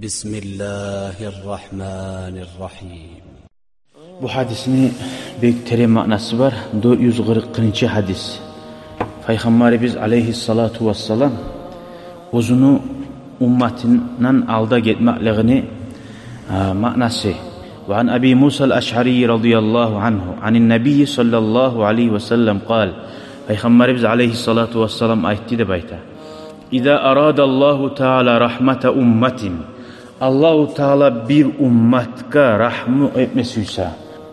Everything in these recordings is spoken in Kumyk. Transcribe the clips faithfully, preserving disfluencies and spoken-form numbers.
بسم الله الرحمن الرحيم. Бу гьадисни бек терен маънасы бар. Дёрт юз къыркъынчы гьадис. Пайхаммарыбыз алейгьиссалату вассалам оьзюню умматындан алда гетмеклигини, а, маънасы. وعن أبي موسى الأشعري رضي الله عنه عن النبي صلى الله عليه وسلم قال. Пайхаммарыбыз алейгьиссалату вассалам айтды деп айта. إذا أراد الله تعالى رحمة أمة. Аллагьу Таала бир умматгъа рагьму этме сюйсе,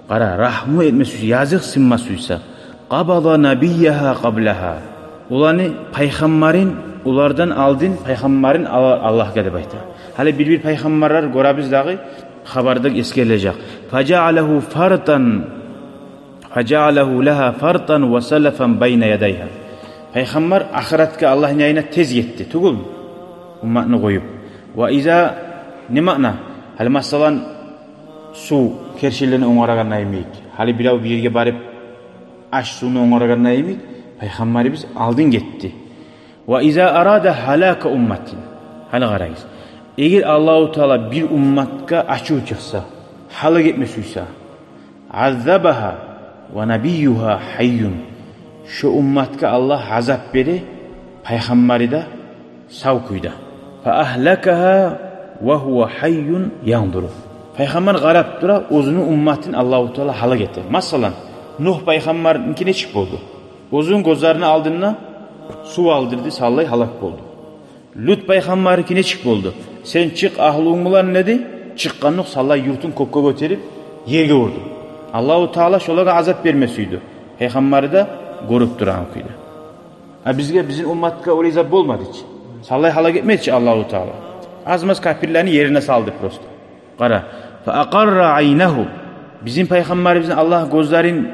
къара, рагьму этме сюйсе, языкъсынма сюйсе, قبض نبيها قبلها. Оланы пайхаммарын, олардан алдын пайхаммарын ала Аллагьгъа деп айта. Гьали бир-бир пайхаммарлар гёребиз дагъы, хабарда эсгерилежек. فجعله فرطا فجعله لها فرطا وسلفا بين يديها. Пайхаммар ахыратгъа Аллагьны янына тез гетди, тюгюлмю? Умматны къоюп. وإذا, не маъна? Гьали, масала, сув кершенлени онгарагъанда йимик, гьали бирев бир ерге барып, аш-сувну онгарагъанда йимик, пайхаммарыбыз алдын гетди. وإذا أراد هلاك أمة. Гьали къарагъыз. Эгер Аллагьу Таала бир умматгъа ачув чыкъса, гьалак этме сюйсе, عذبها ونبيها حي. Шо умматгъа Аллагь азап бере, пайхаммары да сав кюйде. فأهلكها وهو حي ينظر. Пайхаммар къарап тура, оьзюню умматын Аллагьу Таала гьалак эте. Масала, Нугь пайхаммарныки нечик болду? Оьзюню гёзлерини алдында сув алдырды, саллай гьалак болду. Лут пайхаммарныки нечик болду? Сен чыкъ агьлюнг булан деди, чыкъгъандокъ саллай юртун кёкге гётерип, ерге урду. Аллагьу Таала шолагъа азап берме сюйдю. Пайхаммары да гёрюп турагъан кюйде. А бизге, бизин умматгъа олай зат болмады чы. Саллай гьалак этмеди чи Аллагьу Таала. Аз-маз капирлени ерине салды просто. Къара. فأقر عينه. Бизин пайхаммарыбызны Аллагь гёзлерин,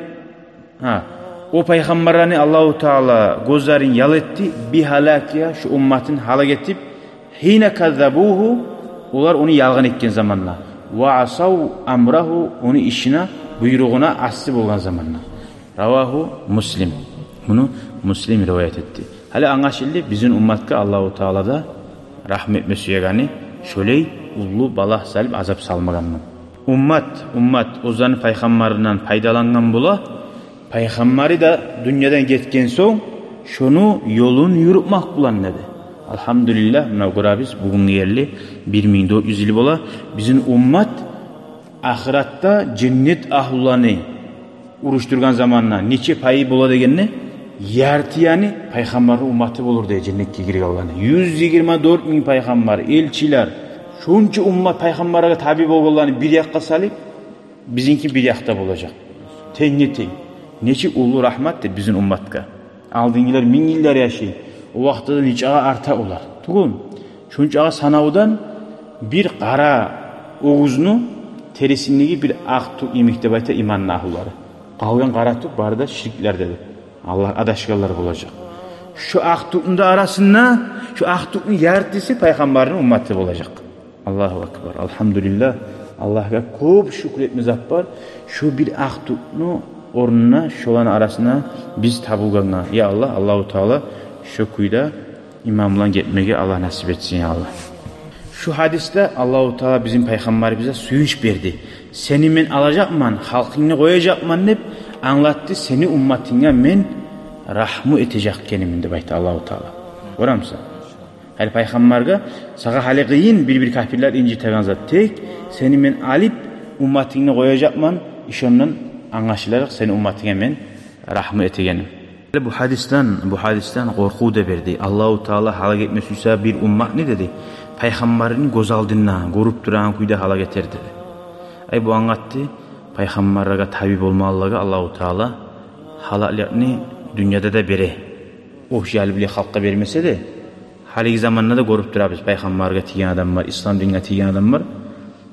гьа, о пайхаммарланы Аллагьу Таала гёзлерин ял этди, بهلاكها, шо умматын гьалак этип, حين كذبوه, олар ону ялгъан этген заманда, وعصوا أمره, ону ишине, буйругъуна асси болгъан заманда. رواه مسلم. Муну Муслим риваят этди. Гьали англашылды, бизин умматгъа Аллагьу Таала да рагьму этме сюегени, шолай уллу балагь салып, азап салмагъандан. Уммат, уммат оьзлени пайхаммарындан пайдалангъан бола, пайхаммары да дюньядан гетген сонг, шону ёлун юрютмек булан деди. Альгьамдулиллагь, муна гёребиз, бугюнге ерли бир минг дёрт юз йыл бола, бизин уммат ахыратда женнет агьлюлени урушдургъан заманда нече пайы бола дегенде, ярты яны пайхаммарны умматы болур дей женнетге гиргенлени. Юз йигирма дёрт минг пайхаммар, элчилер, шонча уммат пайхаммаргъа таби болгъанланы бир якъгъа салып, бизинки бир якъда болажакъ. Тенгге-тенг. Нечик уллу рагьматдыр бизин умматгъа. Алдынгъылар минг йыллар яшай. О вакътиде нечакъы арта олар. Тюгюлмю? Шончакъы санавдан бир къара оьгюзню терисиндеги бир акъ тюк йимик деп айта иманны агьлюлери. Къалгъан къара тюк бары да шириклер деди. Аллагь адашгъанлар болажакъ. Шо акъ тюкню де арасында, шо акъ тюкню яртысы пайхаммарны умматы болажакъ. Аллагьу акбар. Альгьамдулиллагь. Аллагьгъа кёп шюкюр этме зат бар. Шо бир акъ тюкню орнуна, шоланы арасына биз табылгъангъа. Я Аллагь, Аллагьу Таала шо кюйде иман булан гетмеге Аллагь насип этсин, я Аллагь. Шу гьадисде Аллагьу Таала бизин пайхаммарыбызгъа сююнч берди. Сени мен алажакъман, халкъынгны къояжакъман деп англатды, сени умматынга мен рагьму этежек экенмен деп айтды Аллагьу Таала. Гёремисен? Гьали пайхаммаргъа, сагъа гьали къыйын, бир-бир капирлер инжитеген зат. Тек сени мен алып, умматынгны къояжакъман, ишондан англашылажакъ сени умматынга мен рагьму этегеним. Бу гьадисден, бу гьадисден къоркъув да берди. Аллагьу Таала гьалак этме сюйсе бир умматны деди, пайхаммарны гёз алдында гёрюп турагъан кюйде гьалак этер деди. Ай, бу англатды, пайхаммарлагъа таби болмагъанлагъа Аллагьу Таала гьалаклыкъны дюньяда да бере. Общий гьали булай халкъгъа бермесе де, гьалиги заманда да гёрюп турабыз, пайхаммаргъа тийген адамлар, ислам динге тийген адамлар,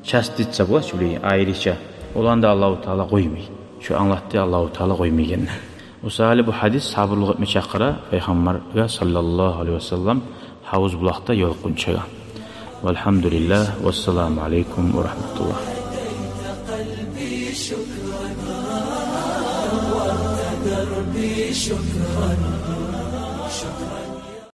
частица бола чы булай, айрыча. Оланы да Аллагьу Таала къоймай. Шо англатды Аллагьу Таала къоймайгъанны. О саялы бу гьадис сабурлукъ этме чакъыра пайхаммаргъа саллаллагьу алайгьи ва саллам гьавуз булакъда ёлукъгъунчагъа. Валгьамдулиллагь, вассаламу алайкум ва рагьматуллагь.